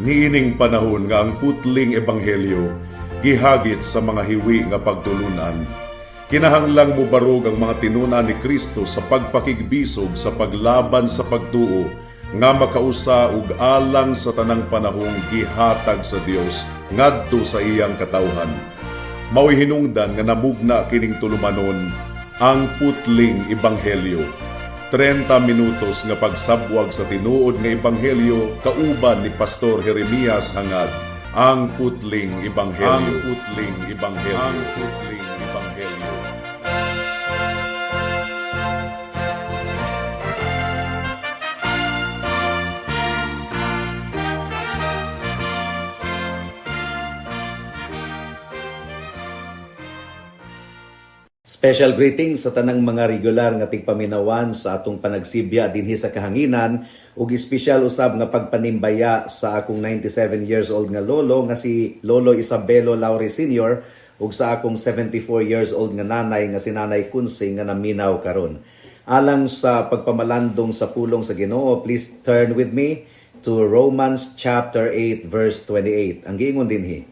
Niining panahon nga ang putling ebanghelyo gihagit sa mga hiwi nga pagtulunan, kinahanglang mubarog ang mga tinun-an ni Kristo sa pagpakigbisog sa paglaban sa pagtuo nga makausa ug alang sa tanang panahong gihatag sa Dios ngadto sa iyang katawhan. Mao'y hinungdan nga namugna kining tulumanon, Ang Putling Ebanghelyo. 30 minutos nga pagsabwag sa tinuod nga ebanghelyo kauban ni Pastor Jeremias Hangad. Ang Putling Ebanghelyo. Ang Putling Ebanghelyo. Ang Putling Ebanghelyo. Special greetings sa tanang mga regular nga tigpaminawan sa atong panagsibya dinhi sa kahanginan ug espesyal usab nga pagpanimbaya sa akong 97 years old nga lolo nga si Lolo Isabelo Laure Sr. ug sa akong 74 years old nga nanay nga si Nanay Kunsing nga naminaw karon. Alang sa pagpamalandong sa pulong sa Ginoo, please turn with me to Romans chapter 8 verse 28. Ang giingon dinhi: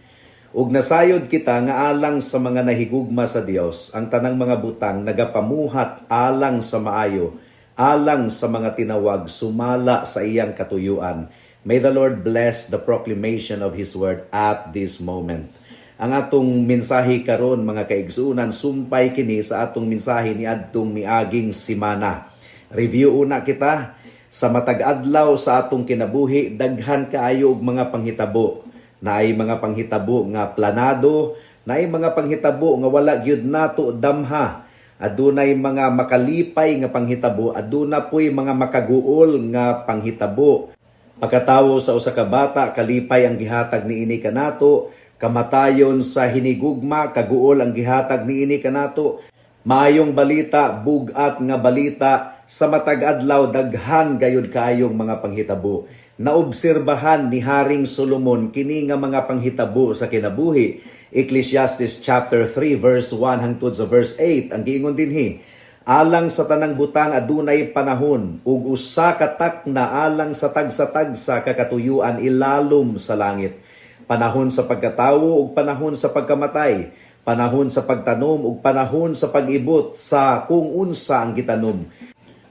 "Ug nasayod kita nga alang sa mga nahigugma sa Dios, ang tanang mga butang nagapamuhat alang sa maayo, alang sa mga tinawag sumala sa iyang katuyuan." May the Lord bless the proclamation of His word at this moment. Ang atong mensahe karon, mga kaigsuonan, sumpay kini sa atong mensahe ni adtong miaging simana. Review una kita. Sa matag adlaw sa atong kinabuhi, daghan kaayo og mga panghitabo. Naay mga panghitabo nga planado, naay mga panghitabo nga wala gyud nato damha. Adunay mga makalipay nga panghitabo, aduna poy mga makaguol nga panghitabo. Pagkatawo sa usa ka bata, kalipay ang gihatag niini kanato. Kamatayon sa hinigugma, kaguol ang gihatag niini kanato. Maayong balita, bugat nga balita, sa matag adlaw daghan gayud kaayong mga panghitabo. Naobserbahan ni Haring Solomon kini nga mga panghitabo sa kinabuhi. Ecclesiastes chapter 3 verse 1 hangtod sa verse 8, ang giingon dinhi: "Alang sa tanang butang adunay panahon ug usa ka takna alang sa tagsa-tagsa ka katuyuan ilalom sa langit. Panahon sa pagkatawo ug panahon sa pagkamatay, panahon sa pagtanom ug panahon sa pag-ibot sa kung unsa ang gitanom.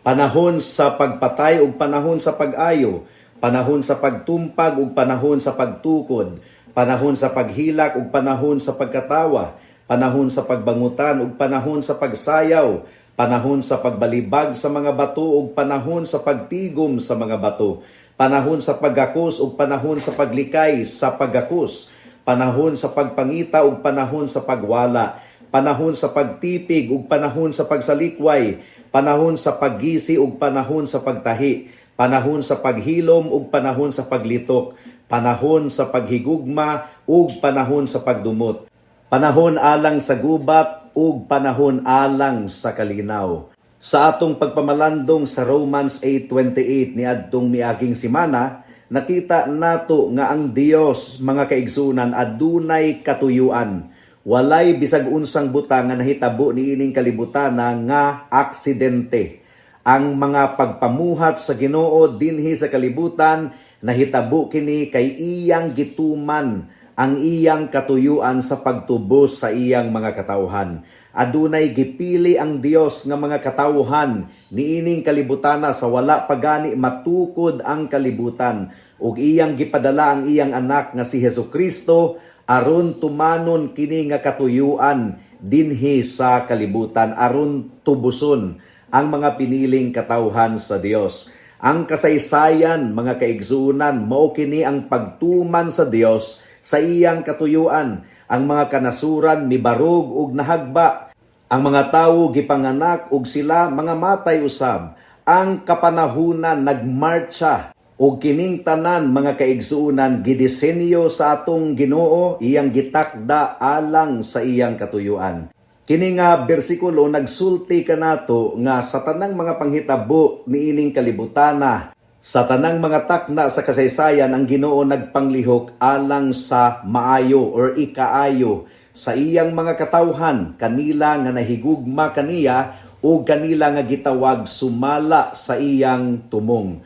Panahon sa pagpatay ug panahon sa pag-ayo, panahon sa pagtumpag ug panahon sa pagtukod, panahon sa paghilak ug panahon sa pagkatawa, panahon sa pagbangutan ug panahon sa pagsayaw, panahon sa pagbalibag sa mga bato ug panahon sa pagtigom sa mga bato, panahon sa paggakos ug panahon sa paglikay sa paggakos, panahon sa pagpangita ug panahon sa pagwala, panahon sa pagtipig ug panahon sa pagsalikway, panahon sa paggisi ug panahon sa pagtahi, panahon sa paghilom ug panahon sa paglitok, panahon sa paghigugma ug panahon sa pagdumot, panahon alang sa gubat ug panahon alang sa kalinaw." Sa atong pagpamalandong sa Romans 8:28 ni adtong miaging simana, nakita nato nga ang Dios, mga kaigsunan, adunay katuyuan. Walay bisag unsang butang nga nahitabo niining kalibutan nga aksidente. Ang mga pagpamuhat sa Ginoo dinhi sa kalibutan, nahitabo kini kay iyang gituman ang iyang katuyuan sa pagtubos sa iyang mga katawhan. Adunay gipili ang Dios nga mga katawhan niining kalibutana sa wala pa gani matukod ang kalibutan ug iyang gipadala ang iyang anak nga si Hesus Kristo aron tumanon kini nga katuyuan dinhi sa kalibutan, aron tubuson ang mga piniling katawhan sa Dios. Ang kasaysayan, mga kaigsuonan, mao kini ang pagtuman sa Dios sa iyang katuyuan. Ang mga kanasuran mibarog ug nahagba. Ang mga tawo gipanganak ug sila mga matay usab. Ang kapanahunan nagmarcha ug kining tanan, mga kaigsuonan, gidisenyo sa atong Ginoo, iyang gitakda alang sa iyang katuyuan. Kini nga bersikulo nagsulti kanato nga sa tanang mga panghitabo niining kalibutana, sa tanang mga takna sa kasaysayan, ang Ginoo nagpanglihok alang sa maayo or ikaayo sa iyang mga katawhan, kanila nga nahigugma kaniya o kanila nga gitawag sumala sa iyang tumong.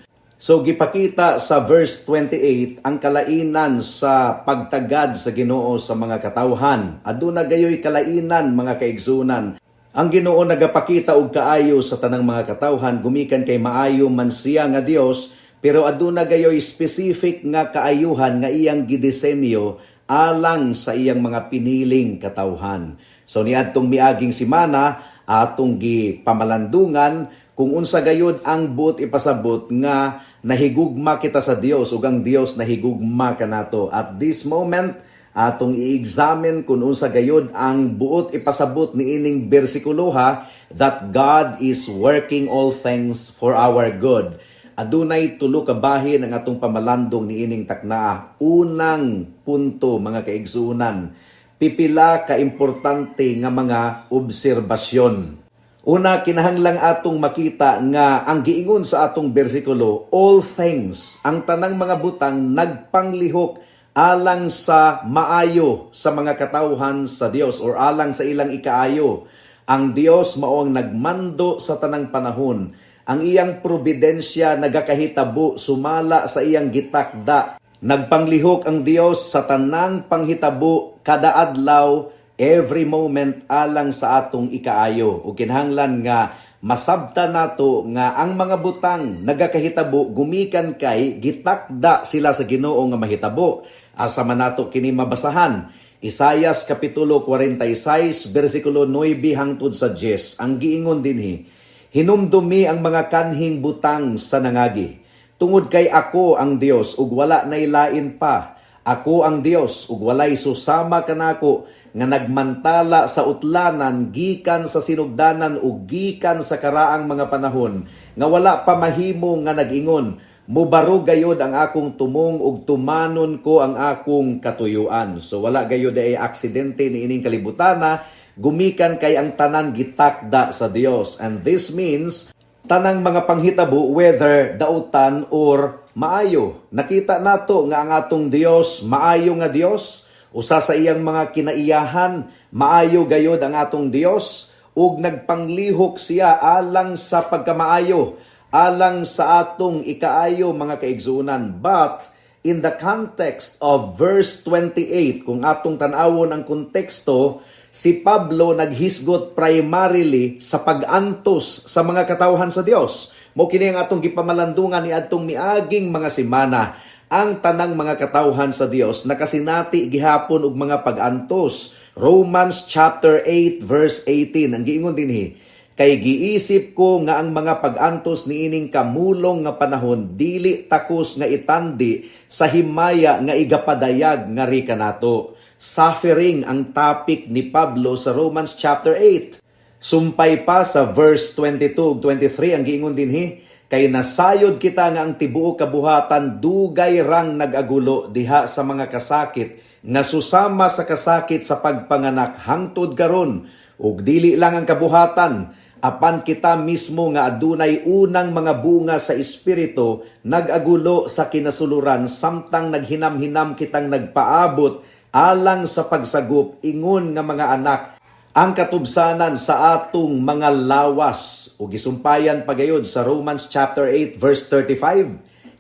So gipakita sa verse 28 ang kalainan sa pagtagad sa Ginoo sa mga katawhan. Aduna gayoy kalainan, mga kaigsunan. Ang Ginoo nagapakita og kaayo sa tanang mga katawhan gumikan kay maayo man siya nga Dios, pero aduna gayoy specific nga kaayuhan nga iyang gidisenyo alang sa iyang mga piniling katawhan. So niadtong miaging simana, atong gipamalandungan kung unsa gayud ang buot ipasabot nga nahigugma kita sa Dios ug ang Dios nahigugma kanato. At this moment, atong i-examine kung unsa gayud ang buot ipasabot niining bersikuloha that God is working all things for our good. Adunay tulo ka bahin ang atong pamalandong niining taknaa. Unang punto, mga kaigsuonan, pipila ka importante nga mga obserbasyon. Una, kinahanglang atong makita nga ang giingon sa atong bersikulo, all things, ang tanang mga butang nagpanglihok alang sa maayo sa mga katawhan sa Dios or alang sa ilang ikaayo. Ang Dios mao ang nagmando sa tanang panahon. Ang iyang providensya nagakahitabo sumala sa iyang gitakda. Nagpanglihok ang Dios sa tanang panghitabo kada adlaw, every moment, alang sa atong ikaayo. Ug kinahanglan nga masabta nato nga ang mga butang nagakahitabo gumikan kay gitakda sila sa Ginoo nga mahitabo. Asa man nato kini mabasahan? Isayas kapitulo 46 bersikulo 9 hangtod sa 10. Ang giingon dinhi, "Hinumdumi ang mga kanhing butang sa nangagi. Tungod kay ako ang Dios ug wala nay lain pa. Ako ang Dios ug walay susama kanako nga nagmantala sa utlanan gikan sa sinugdanan ug gikan sa karaang mga panahon nga wala pa mahimo nga nag-ingon, 'Mubaro gayod ang akong tumong ug tumanon ko ang akong katuyuan.'" So wala gayod ay aksidente niining kalibutana gumikan kay ang tanan gitakda sa Dios. And this means tanang mga panghitabo, whether dautan or maayo. Nakita nato nga ang atong Dios maayo nga Dios. Usa sa iyang mga kinaiyahan, maayo gayod ang atong Dios ug nagpanglihok siya alang sa pagkamaayo, alang sa atong ikaayo, mga kaigsuonan. But in the context of verse 28, kung atong tan-awon ang konteksto, si Pablo naghisgot primarily sa pag-antos sa mga katawhan sa Dios. Mao kini ang atong gipamalandungan ni adtong miaging mga semana. Ang tanang mga katawhan sa Dios nakasinati gihapon og mga pag-antos. Romans chapter 8 verse 18, ang giingon dinhi, "Kay giisip ko nga ang mga pag-antos niining kamulong nga panahon dili takos nga itandi sa himaya nga igapadayag ngari kanato." Suffering ang topic ni Pablo sa Romans chapter 8. Sumpay pa sa verse 22 ug 23, ang giingon dinhi, "Kay nasayod kita nga ang tibuok kabuhatan dugay rang nag-agulo diha sa mga kasakit nga susama sa kasakit sa pagpanganak hangtod karon. Ug dili lang ang kabuhatan, apan kita mismo nga adunay unang mga bunga sa Espiritu nag-agulo sa kinasuluran samtang naghinam-hinam kitang nagpaabot alang sa pagsagop ingon nga mga anak, ang katubsanan sa atong mga lawas." Ug gisumpayan pagayod sa Romans chapter 8 verse 35,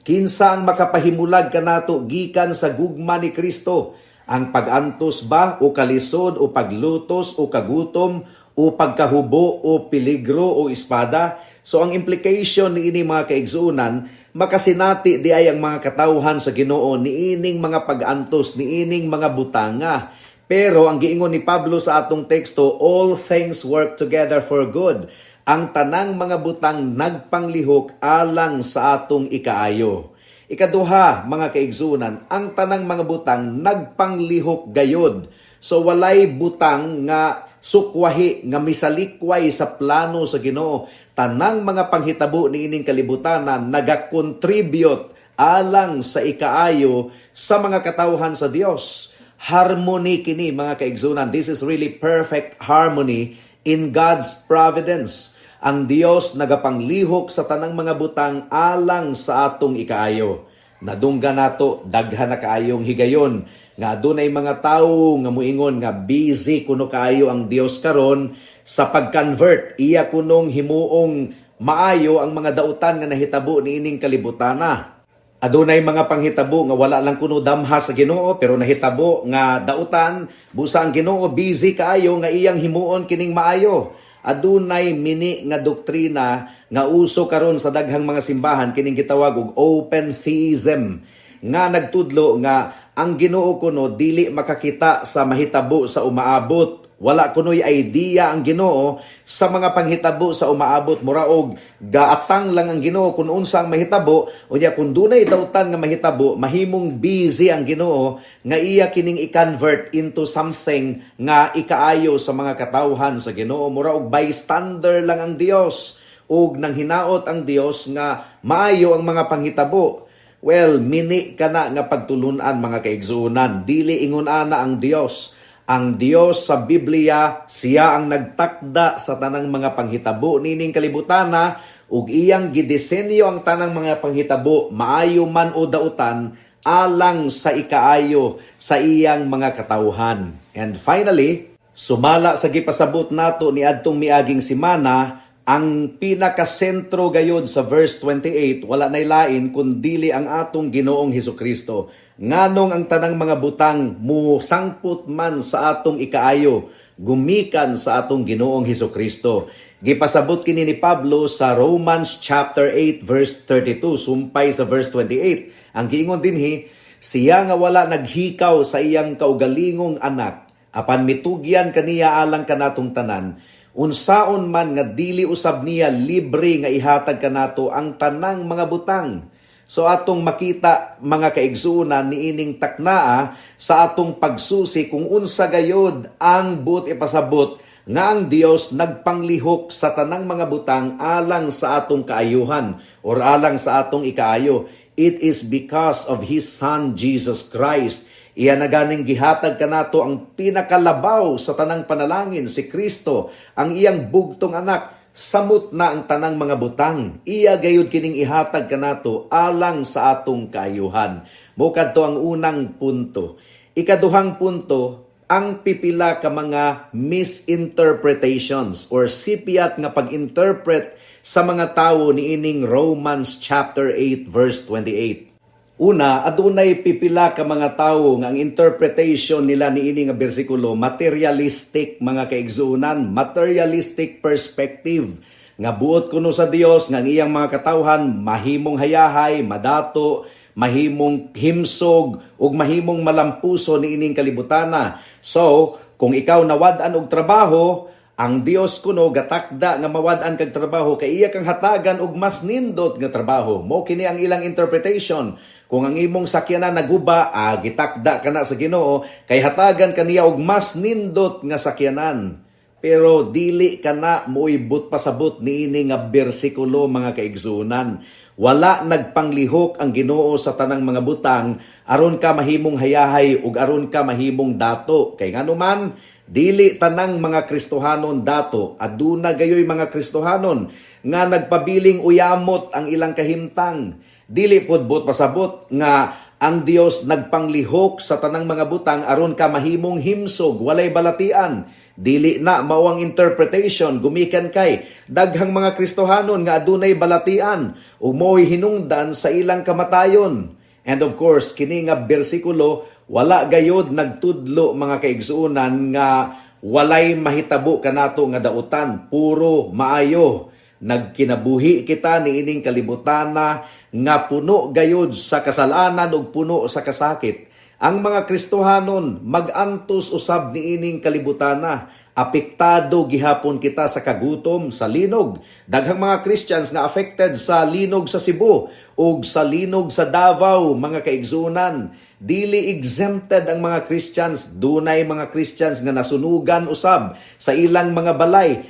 "Kinsa ang makapahimulag kanato gikan sa gugma ni Kristo? Ang pag-antos ba o kalisod o paglutos o kagutom o pagkahubo o peligro o espada?" So ang implication niini, mga kaigsuonan, makasinati di ay ang mga katawhan sa Ginoo niining mga pag-antos, niining mga butanga. Pero ang giingon ni Pablo sa atong teksto, all things work together for good. Ang tanang mga butang nagpanglihok alang sa atong ikaayo. Ikaduha, mga kaigsunan, ang tanang mga butang nagpanglihok gayod. So walay butang nga sukwahi nga misalikway sa plano sa Ginoo. Tanang mga panghitabo niining kalibutan na nagakontribute alang sa ikaayo sa mga katawhan sa Dios. Harmony kini, mga kaigsunan. This is really perfect harmony in God's providence. Ang Dios nagapanglihok sa tanang mga butang alang sa atong ikaayo. Nadunggan nato daghan na kaayong higayon nga adunay mga tawo nga muingon nga busy kuno kaayo ang Dios karon sa pag-convert, iya kunong himuong maayo ang mga dautan nga nahitabo niining kalibutana. Adunay mga panghitabo nga wala lang kuno damha sa Ginoo, pero nahitabo nga dautan, busa ang Ginoo busy kaayo nga iyang himuon kining maayo. Adunay mini nga doktrina nga uso karon sa daghang mga simbahan, kining gitawag og open theism, nga nagtudlo nga ang Ginoo kuno dili makakita sa mahitabo sa umaabot. Wala kuno'y idea ang Ginoo sa mga panghitabo sa umaabot. Mura og gaatang lang ang Ginoo kung unsa ang mahitabo. Unya kung dunay dautan nga mahitabo, mahimong busy ang Ginoo nga iya kining i-convert into something nga ikaayo sa mga katawhan sa Ginoo. Mura og bystander lang ang Dios ug nang hinaot ang Dios nga maayo ang mga panghitabo. Well, mini kana nga pagtulunan, mga kaigsuonan, dili ingon ana ang Dios. Ang Dios sa Biblia, siya ang nagtakda sa tanang mga panghitabo nining kalibutana ug iyang gidisenyo ang tanang mga panghitabo, maayo man o dautan, alang sa ikaayo sa iyang mga katawhan. And finally, sumala sa gipasabot nato ni adtong miaging semana, ang pinakasentro gayod sa verse 28, wala nay lain kun dili ang atong Ginoong Hesukristo. Nganong ang tanang mga butang musangpot man sa atong ikaayo gumikan sa atong Ginoong Hesukristo. Gipasabot kini ni Pablo sa Romans chapter 8 verse 32 sumpay sa verse 28. Ang giingon dinhi, "Siya nga wala naghikaw sa iyang kaugalingong anak, apan mitugyan kaniya alang kanatong tanan, unsaon man nga dili usab niya libre nga ihatag kanato ang tanang mga butang?" So atong makita, mga kaigsuonan, niining taknaa sa atong pagsusi kung unsa gayod ang buot ipasabot nga ang Dios nagpanglihok sa tanang mga butang alang sa atong kaayuhan or alang sa atong ikaayo. It is because of His Son Jesus Christ. Iya na ganing gihatag kanato ang pinakalabaw sa tanang panalangin, si Kristo, ang iyang bugtong anak. Samot na ang tanang mga butang. Iya gayud kining ihatag kanato alang sa atong kaayuhan. Mao kadto ang unang punto. Ikaduhang punto, ang pipila ka mga misinterpretations or sipyat nga pag-interpret sa mga tawo niining Romans chapter 8 verse 28. Una, adunay pipila ka mga tawo nga ang interpretation nila niini nga bersikulo materialistic, mga kaigsuonan, materialistic perspective, nga buot kuno sa Dios nga ang iyang mga katawhan mahimong hayahay, madato, mahimong himsog ug mahimong malampuso niining kalibutana. So, kung ikaw nawad-an og trabaho, ang Dios kuno gatakda nga mawad-an kag trabaho kay iya kang hatagan og mas nindot nga trabaho. Mo kini ang ilang interpretation. Kung ang imong sakyanan naguba, gitakda ka na sa Ginoo kay hatagan kaniya og mas nindot nga sakyanan. Pero dili kana mo'y buot pasabot niini nga bersikulo, mga kaigsuonan. Wala nagpanglihok ang Ginoo sa tanang mga butang aron ka mahimong hayahay ug aron ka mahimong dato. Kay nganuman, dili tanang mga Kristohanon dato. Aduna gayoy mga Kristohanon nga nagpabiling uyamot ang ilang kahimtang. Dili pod buot pasabot nga ang Dios nagpanglihok sa tanang mga butang aron ka mahimong himsog, walay balatian. Dili na mao ang interpretation gumikan kay daghang mga Kristohanon nga adunay balatian ug mo'y hinungdan sa ilang kamatayon. And of course, kini nga bersikulo wala gayod nagtudlo, mga kaigsuonan, nga walay mahitabo kanato nga dautan, puro maayo. Nagkinabuhi kita niining kalibutana nga puno gayod sa kasalanan ug puno sa kasakit. Ang mga Kristohanon magantos usab niining kalibutana. Apektado gihapon kita sa kagutom, sa linog. Daghang mga Christians nga affected sa linog sa Cebu ug sa linog sa Davao, mga kaigsuonan. Dili exempted ang mga Christians. Dunay mga Christians nga nasunugan usab sa ilang mga balay.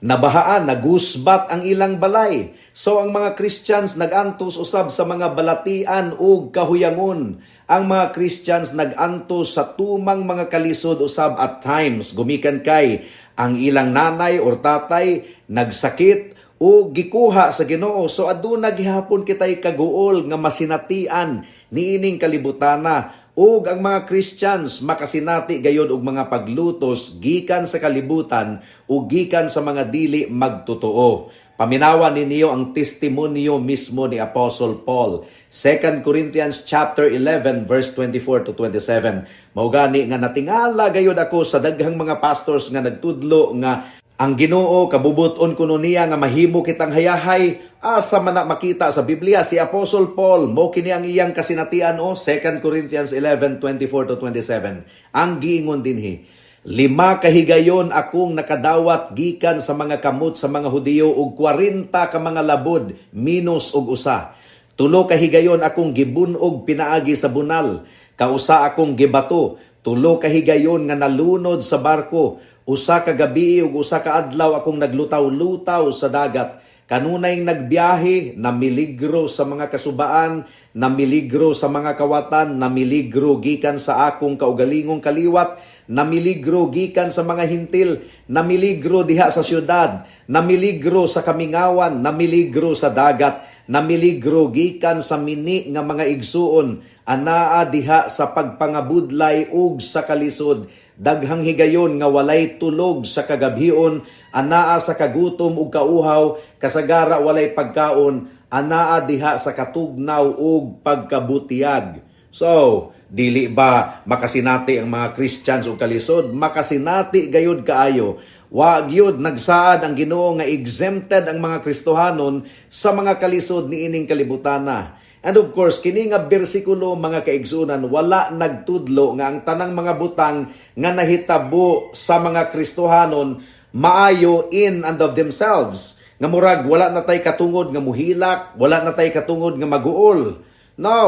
Nabahaan, nagusbat ang ilang balay. So ang mga Christians nagantos usab sa mga balatian ug kahuyangon. Ang mga Christians nagantos sa tumang mga kalisod usab at times gumikan kay ang ilang nanay or tatay nagsakit o gikuha sa Ginoo. So aduna gihapon kitay kaguol nga masinatian niining kalibutana ug ang mga Christians makasinati gayod og mga paglutos gikan sa kalibutan ug gikan sa mga dili magtotoo. Paminawa ninyo ang testimonyo mismo ni Apostle Paul. 2 Corinthians chapter 11 verse 24 to 27. Mao gani nga natingala gayud ako sa daghang mga pastors nga nagtudlo nga ang Ginoo kabubuton kuno niya nga mahimo kitang hayahay. Asa man na makita sa Biblia? Si Apostle Paul, mo kini ang iyang kasinatian o 2 Corinthians 11:24 to 27. Ang giingon dinhi, "Lima kahigayon akong nakadawat gikan sa mga kamot sa mga Hudiyo og 40 ka mga labod minus og usa. Tulo ka higayon akong gibun-og pinaagi sa bunal. Kausa akong gibato. Tulo ka higayon nga nalunod sa barko. Usa ka gabi ug usa ka adlaw akong naglutaw-lutaw sa dagat. Kanunay nagbiyahe, namiligro sa mga kasubaan, namiligro sa mga kawatan, namiligro gikan sa akong kaugalingong kaliwat, namiligro gikan sa mga Hentil, namiligro diha sa syudad, namiligro sa kamingawan, namiligro sa dagat, namiligro gikan sa mini nga mga igsuon, anaa diha sa pagpangabudlay ug sa kalisod, daghang higayon nga walay tulog sa kagabhion, anaa sa kagutom ug kauhaw, kasagara walay pagkaon, anaa diha sa katugnaw ug pagkabutiyag." So, dili ba makasinati ang mga Christians og kalisod? Makasinati gayud kaayo. Wa gyud nagsaad ang Ginoo nga exempted ang mga Kristohanon sa mga kalisod niining kalibutana. And of course, kini nga bersikulo, mga kaigsunan, wala nagtudlo nga ang tanang mga butang nga nahitabo sa mga Kristohanon maayo in and of themselves. Nga murag wala na tay katungod nga muhilak, wala na tay katungod nga maguol. No,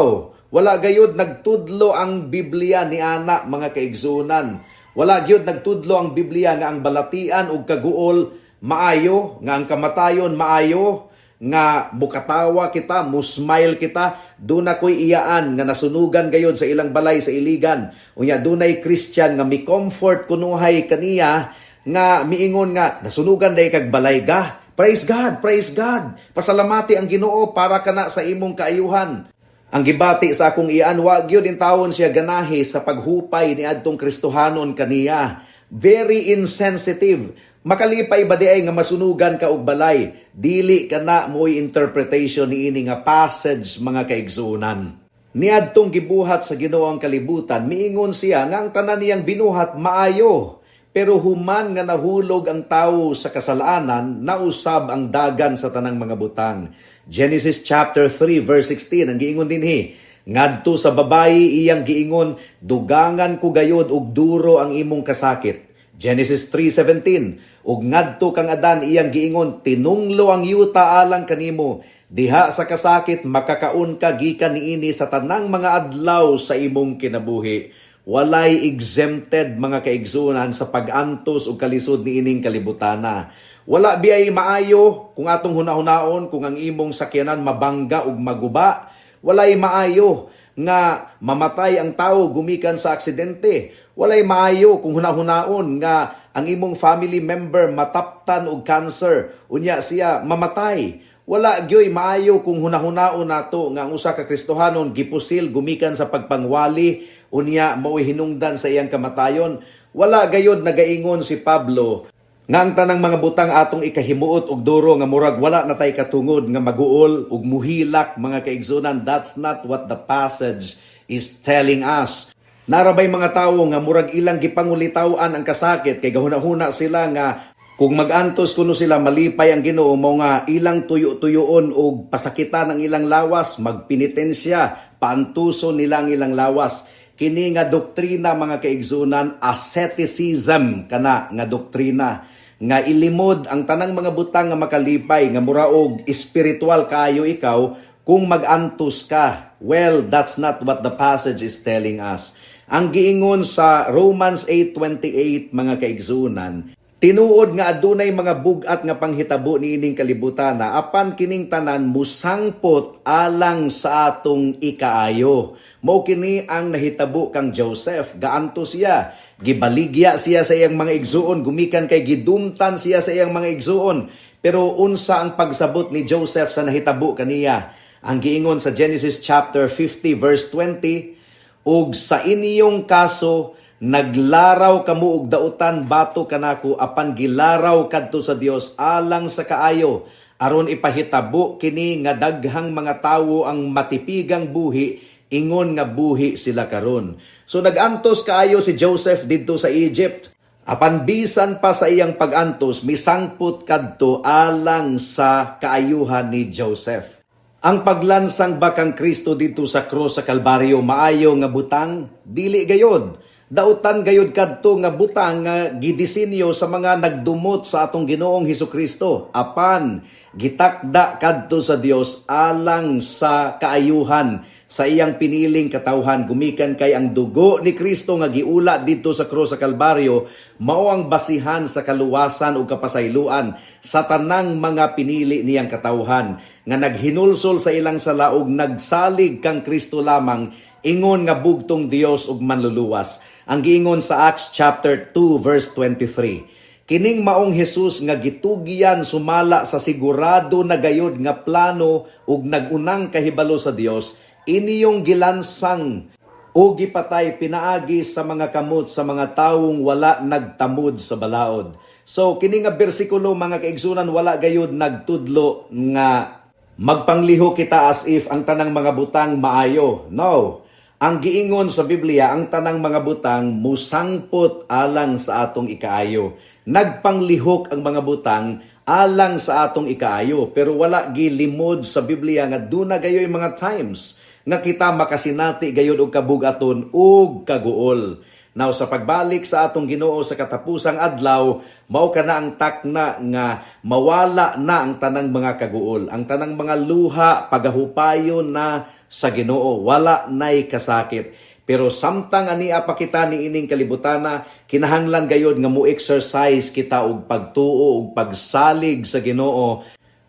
wala gayud nagtudlo ang Biblia ni ana, mga kaigsunan. Wala gyud nagtudlo ang Biblia nga ang balatian ug kaguol maayo, nga ang kamatayon maayo, nga mukatawa kita, musmile kita. Duna ko'y iyaan nga nasunugan gayod sa ilang balay sa Iligan. Unya dunay Christian nga mi-comfort kunuhay kaniya nga miingon nga, "Nasunugan day kag balay ga. Praise God, praise God. Pasalamati ang Ginoo para kana sa imong kaayuhan." Ang gibati sa akong iyaan, wa gyud intawon siya ganahi sa paghupay ni adtong Kristohanon kaniya. Very insensitive. Makalipay ba di ay nga masunugan ka og balay? Dili kana mo'y interpretation niini nga passage, mga kaigsuonan. Niadtong gibuhat sa Ginoo ang kalibutan, miingon siya nga ang tanan niyang binuhat maayo. Pero human nga nahulog ang tawo sa kasalanan, nausab ang dagan sa tanang mga butang. Genesis chapter 3 verse 16 ang giingon dinhi, "Ngadto sa babayi iyang giingon, 'Dugangan ko gayod og duro ang imong kasakit.'" Genesis 3:17, "Ug ngadto kang Adan iyang giingon, 'Tinunglo ang yuta alang kanimo. Diha sa kasakit makakaon ka gikan niini sa tanang mga adlaw sa imong kinabuhi.'" Walay exempted, mga kaigsunan, sa pag-antos ug kalisod niining kalibutana. Wala biyay maayo kung atong hunahunaon kung ang imong sakyanan mabangga ug maguba? Walay maayo nga mamatay ang tao gumikan sa aksidente? Walay maayo kung hunahunaon nga ang imong family member mataptan og cancer, unya siya mamatay? Wala gyoy maayo kung hunahunaon nato nga ang usa ka Kristohanon gipusil gumikan sa pagpangwali, unya mao'y hinungdan sa iyang kamatayon. Wala gayod nagaingon si Pablo nga ang tanang mga butang atong ikahimuot og duro nga murag wala na tay katungod nga maguol ug muhilak, mga kaigsunan. That's not what the passage is telling us. Narabay mga tawo nga murag ilang gipangulitaw-an ang kasakit kay gahuna-huna sila nga kung magantos kuno sila, malipay ang Ginoo, mo nga ilang tuyo-tuyoon og pasakitan ang ilang lawas, magpenitensya, paantuson nila ang ilang lawas. Kini nga doktrina, mga kaigsunan, asceticism kana nga doktrina nga ilimod ang tanang mga butang nga makalipay, nga muraog espiritual kayo ikaw kung magantos ka. Well, that's not what the passage is telling us. Ang giingon sa Romans 8:28, mga kaigsunan, tinuod nga adunay mga bug-at nga panghitabo niining kalibutan, apan kining tanan musangpot alang sa atong ikaayo. Mao kini ang nahitabo kang Joseph. Gaanto siya, gibaligya siya sa iyang mga igsuon gumikan kay gidumtan siya sa iyang mga igsuon. Pero unsa ang pagsabot ni Joseph sa nahitabo kaniya? Ang giingon sa Genesis chapter 50 verse 20, "Ug sa inyong kaso, naglaraw kamo og dautan batok kanako, apan gilaraw kadto sa Dios alang sa kaayo, Aron ipahitabo kini nga daghang mga tawo ang matipigang buhi, ingon nga buhi sila karon. So nagantos kaayo si Joseph didto sa Egypt. Apan bisan pa sa iyang pagantos, misangpot kadto alang sa kaayuhan ni Joseph. Ang paglansang ba kang Kristo didto sa krus sa Kalbaryo, maayo nga butang? Dili gayod. Dautan gayod kadto nga butang nga gidisenyo sa mga nagdumot sa atong Ginoong Hesus Kristo. Apan gitakda kadto sa Dios alang sa kaayuhan sa iyang piniling katawhan, gumikan kay ang dugo ni Kristo nga giula didto sa krus sa Kalbaryo mao ang basihan sa kaluwasan ug kapasayloan sa tanang mga pinili niyang katawhan nga naghinulsol sa ilang sala ug nagsalig kang Kristo lamang ingon nga bugtong Dios ug Manluluwas. Ang giingon sa Acts chapter 2 verse 23, kining maong Jesus nga gitugyan sumala sa sigurado na gayod nga plano ug nagunang kahibalo sa Dios, iniyong gilansang o gipatay pinaagi sa mga kamot sa mga tawong wala nagtamod sa balaod. So kini nga bersikulo, mga kaigsunan, wala gayud nagtudlo nga magpangliho kita as if ang tanang mga butang maayo. No. Ang giingon sa Biblia, ang tanang mga butang musangpot alang sa atong ikaayo. Nagpanglihok ang mga butang alang sa atong ikaayo, pero wala gilimod sa Biblia nga duna gayoy mga times nga kita makasinati gayud og kabugaton ug kaguol. Now sa pagbalik sa atong Ginoo sa katapusang adlaw, mao kana ang takna nga mawala na ang tanang mga kaguol, ang tanang mga luha, pagahupayon na sa Ginoo, wala nay kasakit. Pero samtang ania pa kita niining kalibutana, kinahanglan gayod nga mo exercise kita og pagtuo ug pagsalig sa Ginoo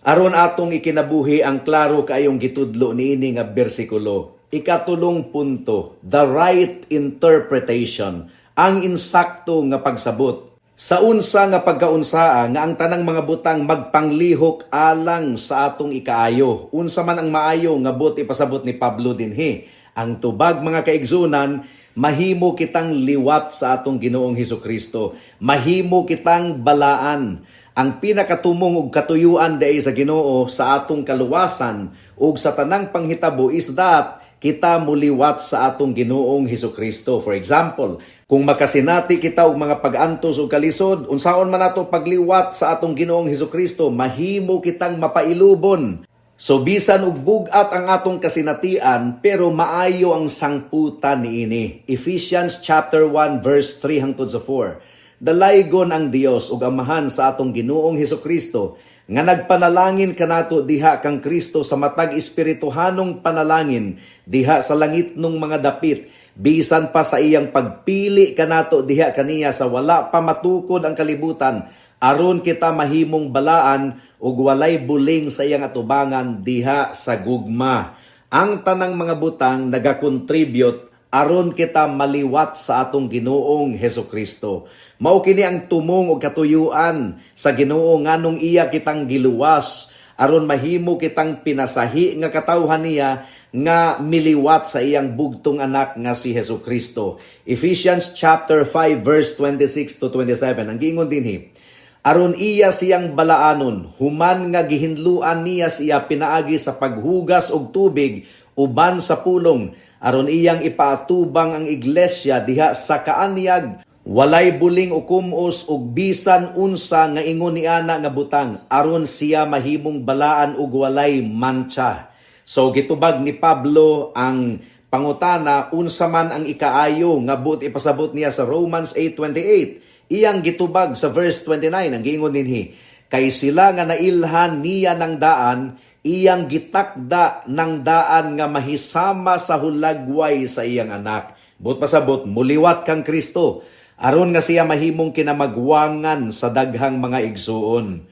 aron atong ikinabuhi ang klaro kaayong gitudlo niini nga bersikulo. Ikatulong punto, the right interpretation, ang insakto nga pagsabot. Sa unsa nga pagkaunsaa nga ang tanang mga butang magpanglihok alang sa atong ikaayo? Unsa man ang maayo nga buot ipasabot ni Pablo dinhi? Ang tubag, mga kaigsunan, mahimo kitang liwat sa atong Ginoong Hesus Kristo. Mahimo kitang balaan. Ang pinakatumong ug katuyuan diay sa Ginoo sa atong kaluwasan ug sa tanang panghitabo is that kita muliwat sa atong Ginoong Hesus Kristo. For example, kung makasinati kita og mga pag-antos ug kalisod, unsaon man nato pagliwat sa atong Ginoong Hesus Kristo, mahimo kitang mapailubon. So bisan og bug-at ang atong kasinatian, pero maayo ang sangputan niini. Ephesians chapter 1 verse 3 hangtod sa 4. Dalaygon ang Dios ug Amahan sa atong Ginoong Hesus Kristo nga nagpanalangin kanato diha kang Kristo sa matag espirituhanong panalangin diha sa langit nung mga dapit, bisan pa sa iyang pagpili kanato diha kaniya sa wala pa matukod ang kalibutan, aron kita mahimong balaan ug walay buling sa iyang atubangan diha sa gugma. Ang tanang mga butang nagakontribute aron kita maliwat sa atong Ginoong Heso Kristo. Mao kini ang tumong og katuyuan sa Ginoo nganong iya kitang giluwas, aron mahimo kitang pinasahi nga katawhan niya nga miliwat sa iyang bugtong anak nga si Heso Kristo. Ephesians chapter 5 verse 26 to 27. Ang giingon dinhi, aron iya siyang balaanon human nga gihinluan niya siya pinaagi sa paghugas og tubig uban sa pulong, aron iyang ipaatubang ang iglesia diha sa kaanyag, walay buling o kumos ug bisan unsa nga ingon niana nga butang, aron siya mahimong balaan ug walay mantsa. So gitubag ni Pablo ang pangutana unsa man ang ikaayo nga buot ipasabot niya sa Romans 8:28. Iyang gitubag sa verse 29. Ang giingon dinhi, kay sila nga nailhan niya ng daan, iyang gitakda ng daan nga mahisama sa hulagway sa iyang anak. Buot pasabot, muliwat kang Kristo aron nga siya mahimong kinamagwangan sa daghang mga igsuon.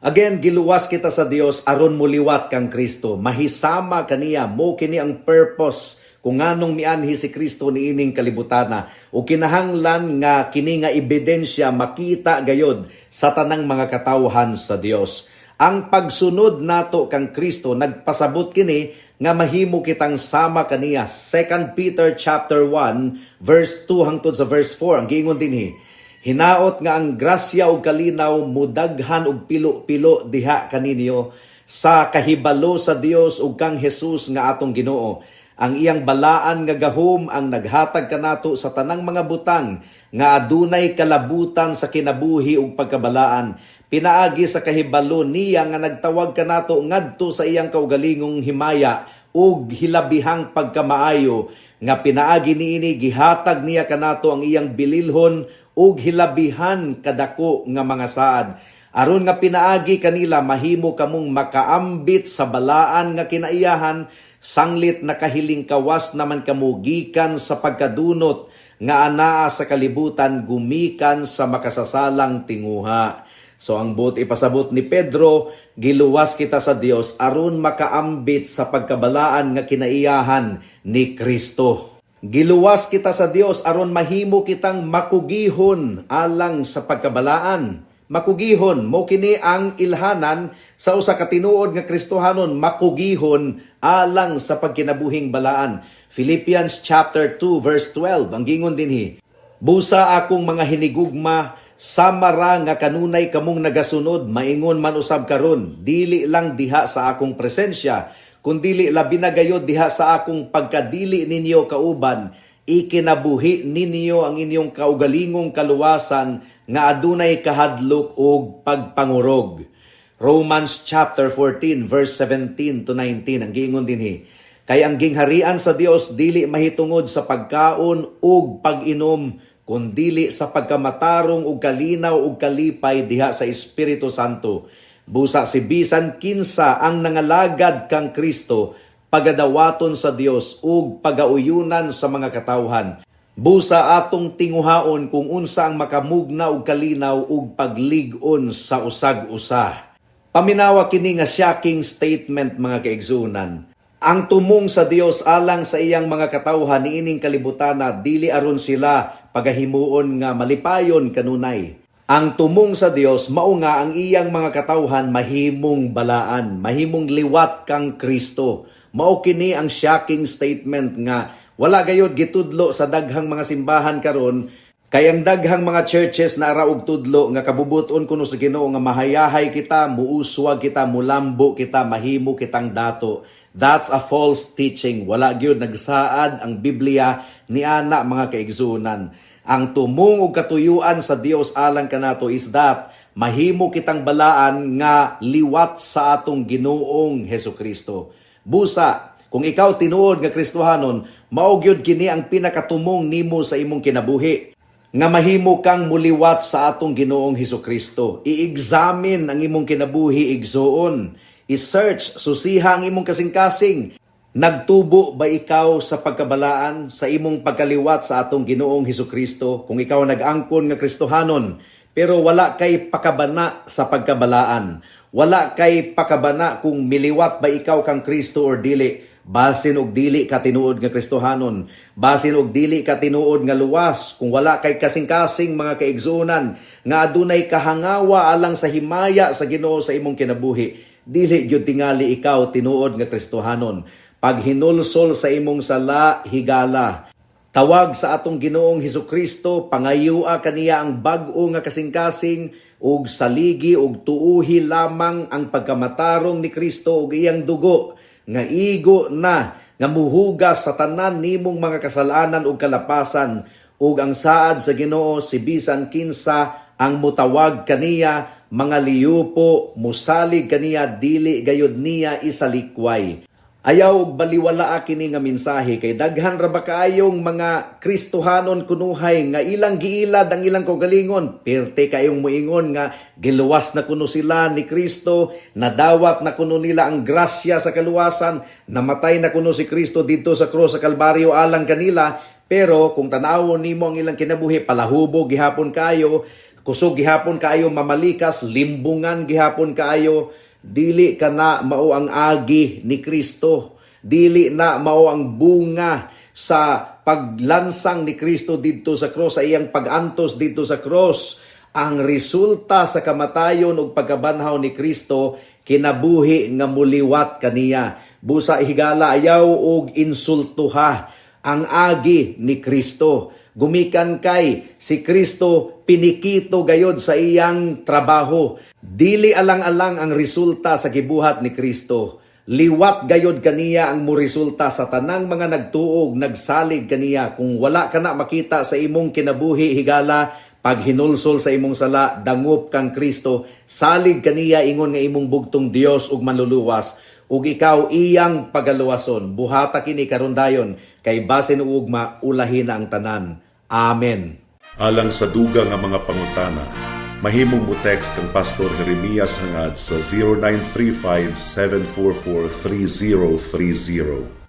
Again, giluwas kita sa Dios aron muliwat kang Kristo. Mahisama kaniya. Mao kini ang purpose kung nganong mianhi si Kristo niining kalibutana, o kinahanglan nga kini nga ebidensya makita gayod sa tanang mga katawhan sa Dios. Ang pagsunod nato kang Kristo, nagpasabot kini nga mahimo kitang sama kaniya. 2 Peter chapter 1 verse 2 hangtod sa verse 4. Ang giingon dinhi, Hinaot nga ang grasya ug kalinaw mudaghan og pilo-pilo diha kaninyo sa kahibalo sa Dios ug kang Jesus nga atong Ginoo. Ang iyang balaan nga gahom ang naghatag kanato sa tanang mga butang nga adunay kalabutan sa kinabuhi ug pagkabalaan, pinaagi sa kahibalo niya nga nagtawag kanato ngadto sa iyang kaugalingong himaya ug hilabihang pagkamaayo, nga pinaagi niini gihatag niya kanato ang iyang bililhon ug hilabihan kadako nga mga saad, aron nga pinaagi kanila mahimo kamong makaambit sa balaan nga kinaiyahan, sanglit nakahiling kawas naman kamo gikan sa pagkadunot nga anaa sa kalibutan gumikan sa makasasalang tinguha. So ang buot ipasabot ni Pedro, giluwas kita sa Dios aron makaambit sa pagkabalaan nga kinaiyahan ni Kristo. Giluwas kita sa Dios aron mahimo kitang makugihon alang sa pagkabalaan. Makugihon mo kini ang ilhanan sa usa ka tinuod nga Kristohanon, makugihon alang sa pagkinabuhing balaan. Philippians chapter 2 verse 12 ang gingon dinhi: "Busa, akong mga hinigugma, sama ra nga kanunay kamong nagasunod, maingon man usab karon, dili lang diha sa akong presensya, kundili labi na gayod diha sa akong pagkadili ninyo kauban, ikinabuhi ninyo ang inyong kaugalingong kaluwasan nga adunay kahadlok ug pagpangurog." Romans chapter 14 verse 17 to 19 ang giingon dinhi: "Kay ang gingharian sa Dios dili mahitungod sa pagkaon ug pag-inom, kundili sa pagkamatarong ug kalinaw ug kalipay diha sa Espiritu Santo. Busa si bisan kinsa ang nangalagad kang Kristo, pagadawaton sa Dios ug pagauyunan sa mga katawhan. Busa atong tinguhaon kung unsa ang makamugna og kalinaw ug paglig-on sa usag-usa." Paminawa kini nga shocking statement, mga kaigsuonan. Ang tumong sa Dios alang sa iyang mga katawhan niining kalibutana, dili aron sila pagahimuon nga malipayon kanunay. Ang tumong sa Dios mao nga ang iyang mga katawhan mahimong balaan, mahimong liwat kang Kristo. Mao kini ang shocking statement nga wala gayod gitudlo sa daghang mga simbahan karon, kay ang daghang mga churches na ara og tudlo nga kabubuton kuno sa Ginoo nga mahayahay kita, muuswag kita, mulambo kita, mahimo kitang dato. That's a false teaching. Wala gyud nagsaad ang Biblia niana, mga kaigsuonan. Ang tumong og katuyuan sa Dios alang kanato is that mahimo kitang balaan nga liwat sa atong Ginoong Hesukristo. Busa, kung ikaw tinuod nga Kristohanon, mao gyud kini ang pinakatumong nimo sa imong kinabuhi nga mahimo kang muliwat sa atong Ginoong Hesukristo. I-examine ang imong kinabuhi, igsuon. I-search, susiha ang imong kasing-kasing. Nagtubo ba ikaw sa pagkabalaan sa imong pagkaliwat sa atong Ginoong Hesukristo? Kung ikaw nag-angkon nga Kristohanon, pero wala kay pakabana sa pagkabalaan, wala kay pakabana kung miliwat ba ikaw kang Kristo or dili, basin og dili ka tinuod nga Kristohanon, basin og dili ka tinuod nga luwas. Kung wala kay kasing-kasing, mga kaigsuonan, nga adunay kahangawa alang sa himaya sa Ginoo sa imong kinabuhi, dili gyud tingali ikaw tinuod nga Kristohanon. Paghinulsol sa imong sala, higala. Tawag sa atong Ginoong Hesukristo, pangayua kaniya ang bag-o nga kasing-kasing ug saligi ug tuuhi lamang ang pagkamatarong ni Kristo ug iyang dugo nga igo na nga muhugas sa tanan nimong mga kasalanan ug kalapasan. Ug ang saad sa Ginoo, si bisan kinsa ang mutawag kaniya, mga liyupo, musalig kaniya, dili gayud niya isalikway. Ayaw og baliwala kini nga mensahe, kay daghan ra ba kaayong mga Kristohanon kunuhay nga ilang giilad ang ilang kaugalingon. Pirte kayong muingon nga giluwas na kuno sila ni Kristo, nadawat na kuno nila ang grasya sa kaluwasan, namatay na kuno si Kristo didto sa krus sa Kalbaryo alang kanila. Pero kung tanawon nimo ang ilang kinabuhi, palahubog gihapon kayo, kusog gihapon kaayo mamalikas, limbungan gihapon kaayo. Dili kana mao ang agi ni Kristo. Dili na mao ang bunga sa paglansang ni Kristo didto sa cross, sa iyang pagantos didto sa cross. Ang resulta sa kamatayon ug pagkabanhaw ni Kristo, kinabuhi nga muliwat kaniya. Busa, higala, ayaw og insultuha ang agi ni Kristo. Gumikan kay si Kristo pinikito gayod sa iyang trabaho. Dili alang-alang ang resulta sa gibuhat ni Kristo. Liwat gayod kaniya ang moresulta sa tanang mga nagtuo ug nagsalig kaniya. Kung wala ka na makita sa imong kinabuhi, higala, paghinulsol sa imong sala, dangop kang Kristo, salig kaniya ingon nga imong bugtong Dios ug Manluluwas, ug ikaw iyang pagaluwason. Buhata kini karon dayon, kay basin og ugma, ulahi na ang tanan. Amen. Alang sa dugang nga mga pangutana, mahimong mo text kang Pastor Jeremias Hangad sa 0935 744 3030.